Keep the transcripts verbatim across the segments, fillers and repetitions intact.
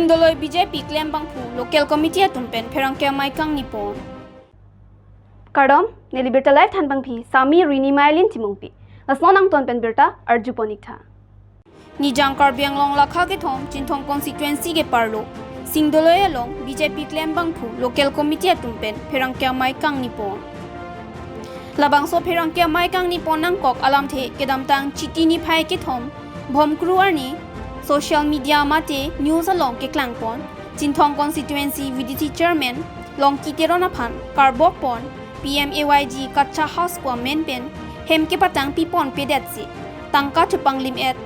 Doloi B J P klembangphu local committee atum pen pherangke amei kangni pon. Kardom, neli birta live thanbangpi Sami Rini Mailin Timungpi. Lason angton pen birta arjupon iktha. Nijang Karbi Anglong lakha kethom Chinthong constituency ke-arlo Singdoloi along B J P klembangphu local committee atum pen pherangke amei kangni pon. Labangso pherangke amei kangni pon nangkok alamthe kedamtang Chiti niphai kethom Bhomkru arni social media mate news along keklangpon Chinthong constituency V D C chairman Longki Teron aphan karbokpon P M A Y G Kacha House pu amen pen hem kepatang pipon pedetsi tangka chepanglim-et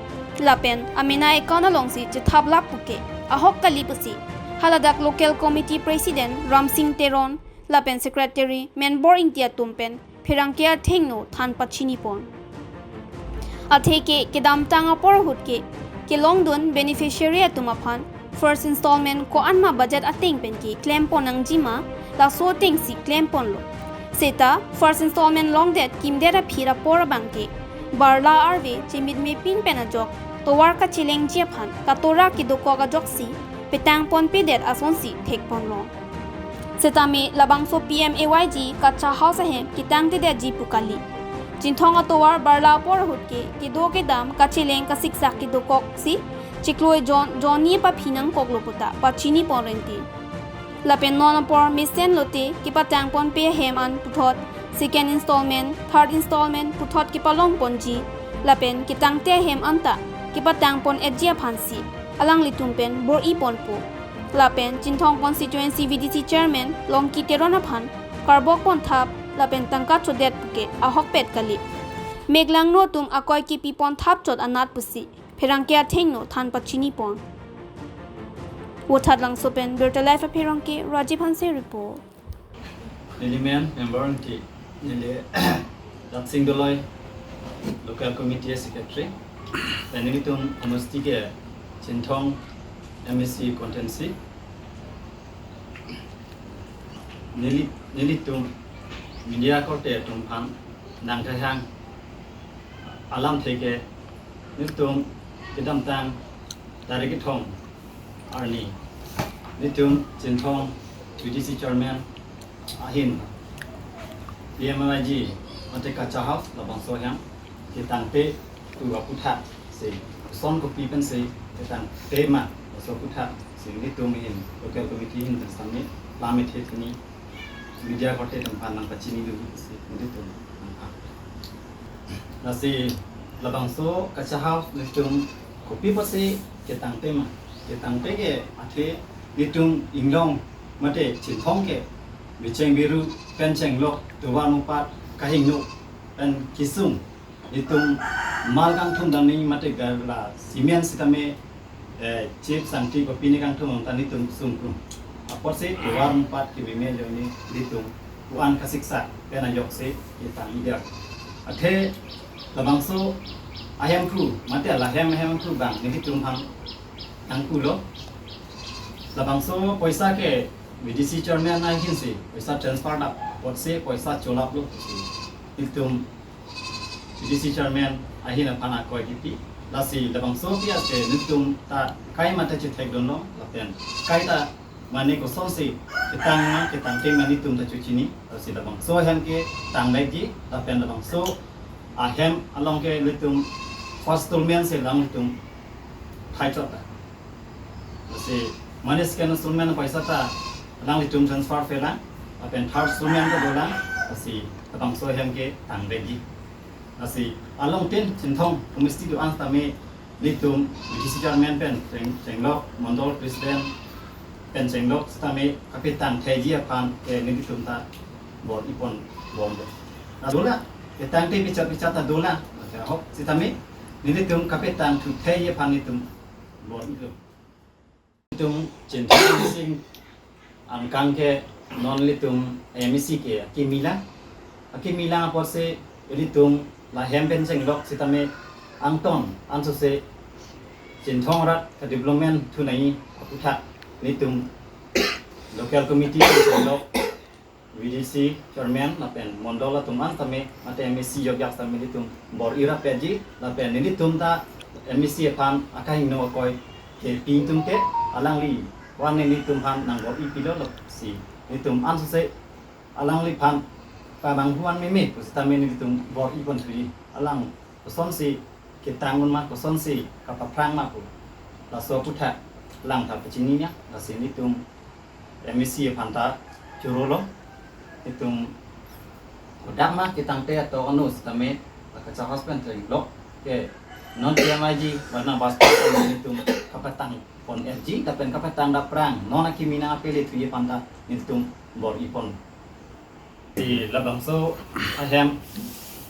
lapen amena account alongsi chethaplap puke ahok kali pusi haladak local committee president Ramsing Teron lapen secretary Menbor Ingti atum pen pherangke athengno than pachini pon. Atheke kedamtang apor ahut ke kelongdun beneficiary atum aphan first installment ko-anma budget ateng pen ke klempon nangjima laso atengsi klemponlo. Seta first installment longdet kimdet aphi apor abangke barla arve chemit mepin pen ajok tovar kachelengji aphan katora kedokok ajoksi petangpon pedet asonsi thekponlo. Setame labangso P M A Y G Kacha House ahem ketangtedetji pu kali. Chinthong atovar barla apor ahut ke kedo kedam kacheleng kasiksak kedokoksi chiklo ejon jonni paphi nangkoklo puta pachini pon renti. Lapen non apor mesen lote kepatangponpe ahem an puthot second installment, third installment puthot kepalongponji lapen ketangte ahem anta kepatangpon-etji aphansi alanglitum pen bor-iponpo. Lapen Chinthong constituency V D C chairman Longki Teron aphan karbokpon thap lapen tangka chodet puke ahokpet kali. Meklangno atum akoi kepipon thap chot anat pusi pherangke athengno than pachini pon. Vothatlangso pen birta live apherangke Rajiv Hanse report. Neli men member Ingti, neli Daksing Doloi local committee secretary. Dan nelitum homosti ke Chinthong M A C constituency. Neli nelitum media korte atum aphan nangkehang alamthe ke nelitum kedamtang tarik kethom arni nelitum Chinthong V D C chairman ahin P M A Y G mate Kacha House labangso ahem ketangte tu aputhaksi son kopi pensi ketangte ma laso aputhaksi nelitum ahin local committee ahin pen sami lamit hetni media korte atum aphan nangpachini dun pusi nelitum nangkehang. Lasi labangso Kacha House nelitum kopi pusi ketangte ma, ketangte ke athe nelitum inglong mate Chinthong ke bicheng biru pen chenglok tovar mungpat kahingno pen kesung nelitum mal kangthum damning mate garla cement sitame eh, chip sangti kopi ni kangthum ta nelitum sungkrum. Apotsi tovar mungpat kememe ajoine nelitum ko-an kasiksak pen ajoksi ketang ider. Athe labangso ahemkru mate lahem ahemkru abang nelitum aphan tangkulo. Labangso poisa ke V D C chairman ahinsi poisa transfer dap apotsi poisa cholaplo pusi nelitum V D C chairman ahin aphan akoi kipi. Lasi labangso pi ase nelitum ta kai mate chethekdunlo lapen kaita mane kosonsi ketang ma ketangte ma nelitum ta chechini. Lasi labangso ahem ketang baikji lapen labangso ahem along ke nelitum first installment si alanglitum thai chot ta. Lasi mane second installment poisa ta alanglitum transfer pelang lapen third installment ta dolang. Lasi labangso ahem ketang baikji. Lasi along tin Chinthong homosti do-an sitame nelitum V D C chairman pen cheng- chenglok, mondol president pen chenglok sitame kapetang theji aphan ke nelitum ta bor-ipon bombe. Na dola ketangte bichar bichar ta dola. Maka ahok sitame nelitum kapetang thu theji aphan nelitum bor-ilo. Nelitum Chinthong sing angkang ke non nelitum M A C ke akimi lang. Akimi lang apotsi nelitum lahem pen chenglok sitame angton ansose Chinthong arat ke development thunei aputhak nelitum local committee pen chenglok V D C chairman lapen mondol atum an tame mate M A C jokjak tame nelitum bor-i rapetji lapen nelitum ta M A C aphan akahingno akoi ke ping atum ke Alangli wan nelitum aphan nangbor-i pilo lo si, nelitum ansose alangliphan pamanghu-an meme pusitame nelitum bor-i pon thuji. Alang kosonsi ketang un ma, kosonsi kapaphrang ma pu, laso aputhak alang ta pachini nang. Lasi nelitum M A C aphan ta choro lo. Nelitum kodak ma ketangte ato anu sitame la kachahos pen cheng lo ke, non P M I G warna bas nelitum kapatang pon R G, lapen kapatang dapprang non akimi nangpele thuji aphan ta nelitum bor-i pon. Si labangso ahem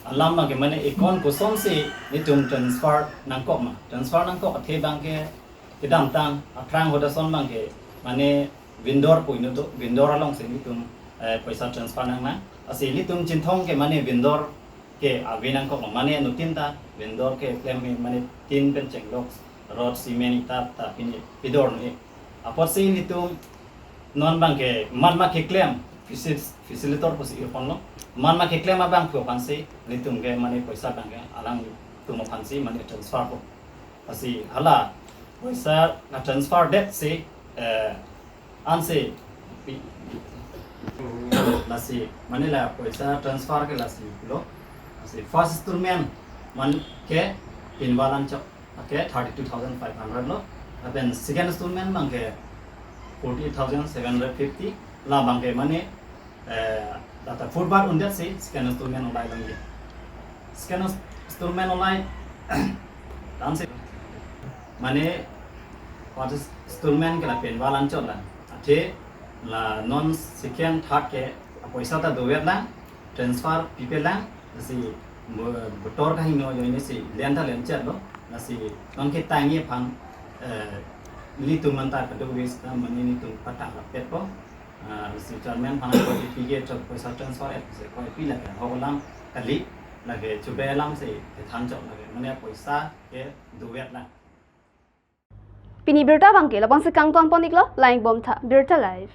alam abangke mane account kosonsi nelitum transfer nangkok ma. Transfer nangkok athe abangke kedamtang aphrang ahut ason abangke mane vendor pu inut do, vendor alongsi nelitum, eh, poisa transfer nangnang. Lasi nelitum chinthong ke mane vendor ke ave nangkok ma, mane anuttin ta vendor keklem mane tin pen chenglok, rod, cement, ita ta pini pidor ne. Apotsi nelitum non abangke man ma keklem, faci-, facilitator pusi ir ponlo. Man ma keklem abangphu aphansi nelitum ke mane poisa abangke alangtum aphansi mane transfer po. Lasi hala poisa na transfer det si, eh, ansi pi-, lasi mane la poisa transfer ke lasi lo. Lasi first installment man ke pinvalan chok, okay, thirty-two thousand five hundred lo. Lapen second installment abangke forty-eight thousand seven hundred fifty. La abangke mane, eh, data forward undet si second installment olai longji. Second installment olai dan si mane first installment ke la pinvalan chok la. Athe la non second, third ke apoisa ta dovet lang, transfer pipe lang. Lasi bo-, botor kahingno ajoine si len ta len chet lo. Lasi non ketangji aphan, eh, nelitum anta kadokave sita mane nelitum patang rapet po. Ah, lasi chairman aphan ko ipi ke chok poisa transfer et se ko ipi lake ahok alam kali, lake chube alam si kethan chok, lake mane poisa ke dovet lang. Pini birta abangke labangsi kangton pon iklo, lang-ik bom tha, Birta Live.